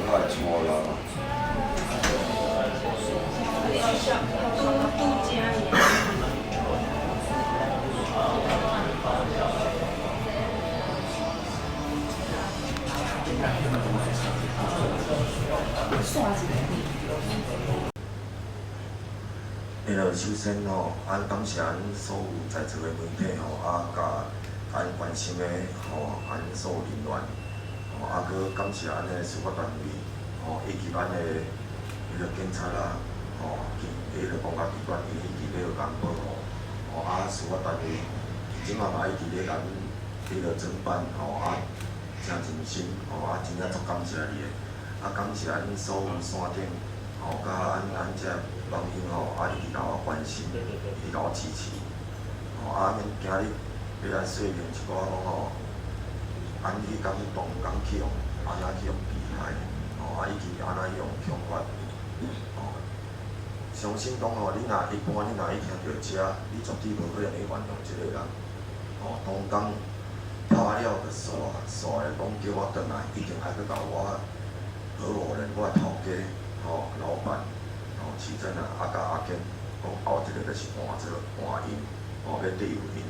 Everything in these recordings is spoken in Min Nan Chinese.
較會錯啦。迄个首先吼，咱感謝咱所有在座的媒體吼，啊，佮咱關心的吼，咱所有人員，吼，啊，閣感謝咱的司法單位，吼，以及咱的彼個警察啊，吼，彼個公家機關伊一直咧共保護，吼，啊，司法單位這馬嘛一直咧共彼個偵辦，吼，啊，誠盡心，吼，啊，真正足感謝你的，啊，感謝咱所有山頂，吼，佮咱這網友吼，啊，一直共我關心，一直共我支持，吼，啊，阮今日欲來說明一寡講吼，阮彼工當工去予按怎去予迫害，吼，啊，以及按怎去予恐嚇，吼，相信講吼，你若一般你若一聽著這，你絕對無可能去原諒這個人，吼，當工拍了就煞，煞咧講叫我轉來，一定愛閣共我合夥人，我的頭家，吼，老闆。吼，市政啊，啊，佮阿堅講後一個就是換做換𪜶，吼，欲對付𪜶，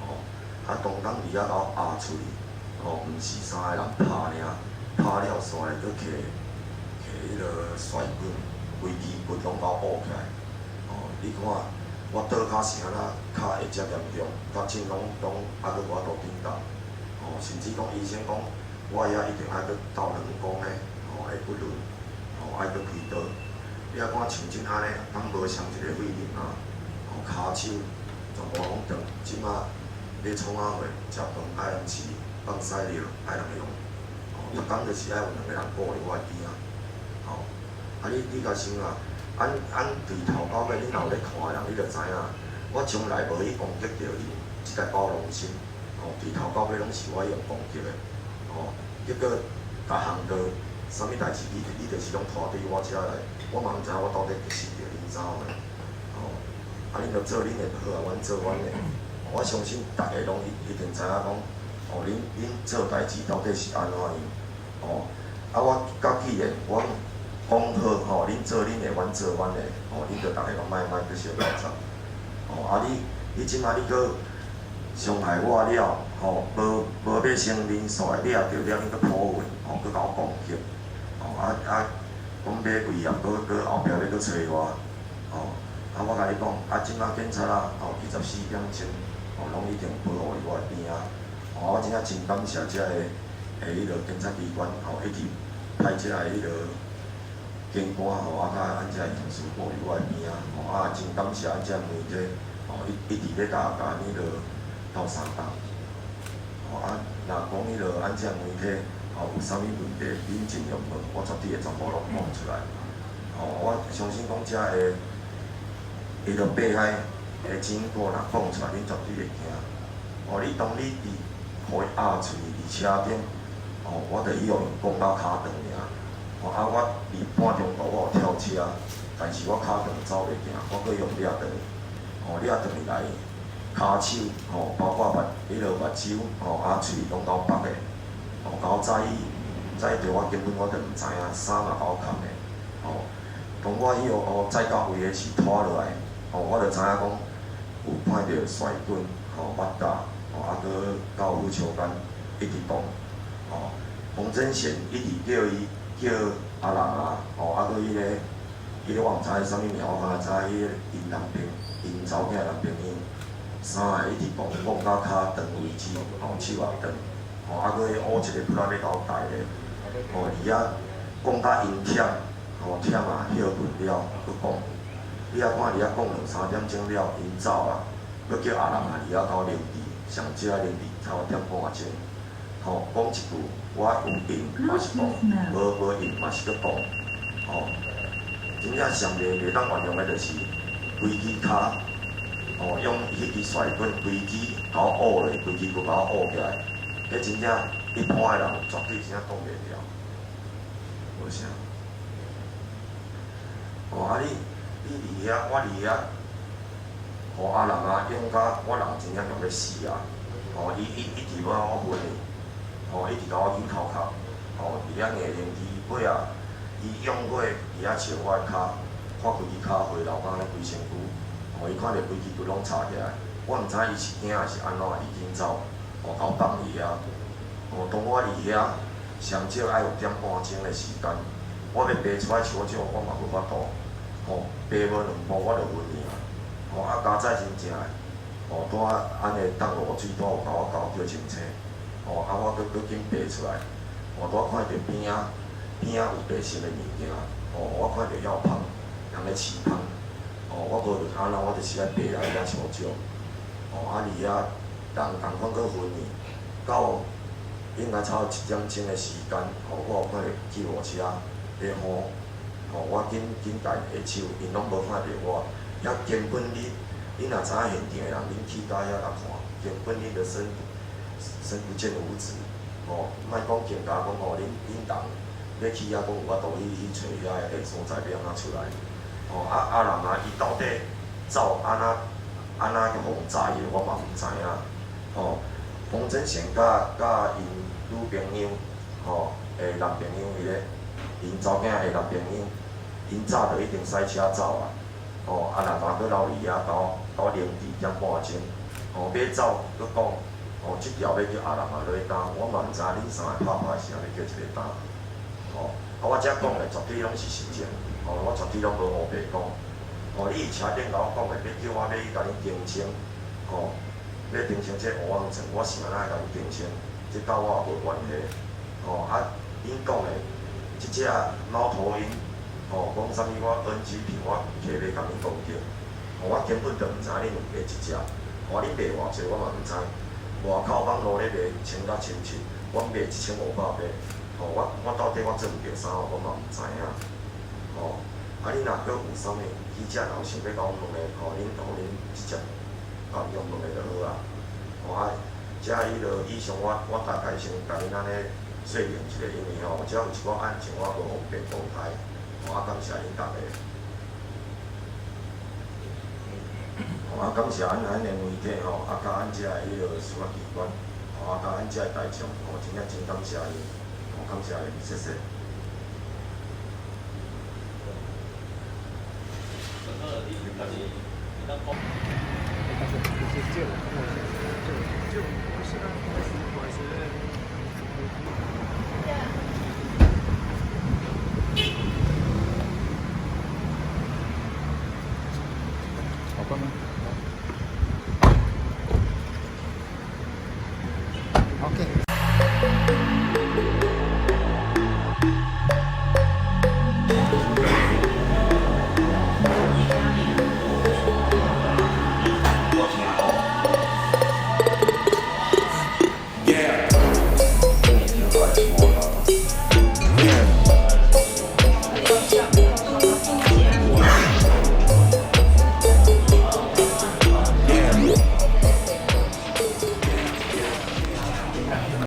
吼，啊，當工佇遐共我壓出去，吼，毋是三个人拍爾，拍了煞咧閣摕摕彼个摔棍，規支骨攏共我挖起來，吼，你看我倒跤是按怎跤會遮嚴重，甲凊攏攏猶閣無法度振動，吼，甚至講醫生講我遐一定愛閣鬥兩公的，吼，的骨輪，吼，愛閣開刀。你仔看像這按呢，敢無像一個廢人啊？吼，跤手全部攏斷，這馬咧創啥貨？食飯愛人飼，放屎尿愛人用，吼，逐工就是愛有兩個人顧佇我的邊仔，吼。啊你共想啊，按對頭到尾，你若有咧看的人，你就知影，我從來無去攻擊著𪜶，這個包容心，吼，對頭到尾攏是我用攻擊的，吼，結果逐項都啥物代誌，你就是攏拖佇我遮來。我嘛毋知影我到底得失著恁怎的，吼！啊，恁著做恁的就好啊，阮做阮的。我相信逐个攏一定知影講，哦，恁做代誌到底是按怎樣，吼！啊，我甲既然阮講好吼，恁做恁的，阮做阮的，吼，恁著逐个攏莫閣相鬥爭，吼！啊，你這馬你閣傷害我了，吼，無欲承認，煞來掠著了，恁閣破文，吼，閣共我攻擊，吼，啊啊！講買幾頁，閣閣後壁欲閣揣我，吼！啊，我共你講，啊，這馬警察啊，吼，24點鐘，吼，攏一定保護佇我的邊仔，吼，我真正真感謝遮个的彼个警察機關，吼，一直派這个彼个警官，吼，啊，佮按這个刑事部佇我的邊仔，吼，啊，真感謝按這媒體，吼，一直咧共共彼个鬥相共，吼，啊，若講彼个按這媒體。吼，有啥物問題，恁盡量問，我絕對會全部攏講出來。吼，我相信講遮个，彼個迫害的經過若講出來，恁絕對會驚。吼，你當你佇予伊壓喙佇車頂，吼，我就去予𪜶講到跤斷爾。吼，啊，我佇半中途我有跳車，但是我跤斷走袂行，我閣予𪜶掠轉去。吼，掠轉去來，跤手，吼，包括目，彼个目睭，吼，啊，喙攏共我縛的。吼，共我載載著我根本我就毋知影，衫嘛共我崁的，吼。當我彼個哦載到位的時拖落來，吼，我就知影講有看著摔棍，吼，目甲，吼，啊，閣高爾夫球桿一直動，吼。洪真賢一直叫伊叫阿人啊，吼，啊，閣彼個我毋知伊啥物名，我敢若知彼个𪜶男朋𪜶查某囝男朋友，三个一直講講到跤斷為止，吼，手也斷。吼，啊，閣彼烏一個布仔欲共我蓋咧，吼，佇遐講甲𪜶忝，吼，忝啊，歇睏了，閣講。你仔看佇遐講兩三點鐘了，𪜶走啊，閣叫阿人啊佇遐共我凝滯，上少愛凝滯差不多點半鐘。吼，講一句，我有應嘛是講，無應嘛是閣講，吼。真正上袂當原諒的就是規支跤，吼，用彼支甩棍規支共我挖落，規支骨共我挖起來。彼真正一般的人絕對真正擋袂牢，無啥。哦，啊你佇遐，我佇遐，予阿人啊用甲我人真正強欲死啊！吼，伊一直欲予我昏去，吼，一直共我扭頭殼，吼，佇遐硬靈機，尾仔伊勇過佇遐笑我的跤，看規支跤血流甲按呢規身軀，吼，伊看著規支骨攏插起來，我毋知伊是驚抑是按怎，伊緊走，吼，共我放佇遐。吼，當我佇遐，上少愛有點半鐘的時間，我欲爬出來手掌，我嘛無法度，吼，爬無兩步我就昏去啊。吼，啊佳哉真正的，吼，拄仔按呢當落水，拄仔有共我交救清車，吼，啊我閣閣緊爬出來，吼，拄仔看著邊仔邊仔有白色的物件，吼，我看著遐有蜂，人咧飼蜂，吼，我無論按怎，我就是愛爬來遐手掌，吼，啊佇遐人仝款閣昏去，到應該差不多一點鐘的時間，吼，我有看著救護車咧呼，吼，我緊緊共𪜶下手，𪜶攏無看著我，遐根本你，你若知影現場的人，恁去到遐來看，根本你就伸伸不見五指，吼，莫講更加講吼，恁恁人欲去遐講有法度去去揣遐个所在欲按怎出來，吼，啊阿人啊，伊到底走按怎按怎去予人炸伊的，我嘛毋知影，吼。洪真賢佮佮𪜶女朋友，吼，的男朋友彼个，𪜶查某囝的男朋友，𪜶早就已經駛車走啊，吼，啊人嘛閣留佇遐共我共我凝佇點半鐘，吼，欲走閣講，吼，這條欲叫阿人啊落去擔，我嘛毋知恁三个拍拍是啥物叫一個擔，吼，啊我這講的絕對攏是實情，吼，我絕對攏無烏白講，吼，你佇車頂共我講的，欲叫我欲去共恁澄清，吼。欲澄清這烏網床，我是按怎會共恁澄清？這佮我也無關係，吼啊！恁講的這隻貓頭鷹，吼，講啥物我 NG 品，我摕來共恁攻擊，吼，我根本就毋知恁有賣這隻，吼，恁賣偌濟我嘛毋知。外口網路咧賣千六千七，阮賣1500塊，吼，我我到底我做毋著啥，我嘛毋知影，吼，啊，恁若閣有啥物記者若有想欲共阮問的，吼，恁予恁直接。共用問的就好啊，吼啊，這彼落以上我我大概先共恁按呢說明一下，因為吼，這有一寡案情我無方便公開，吼啊，感謝恁逐家。吼啊，感謝咱咱的媒體吼，啊，佮咱遮的彼落司法機關，吼啊，佮咱遮的大眾，吼，真正真感謝𪜶，吼，感謝𪜶，謝謝。好關嗎？OK。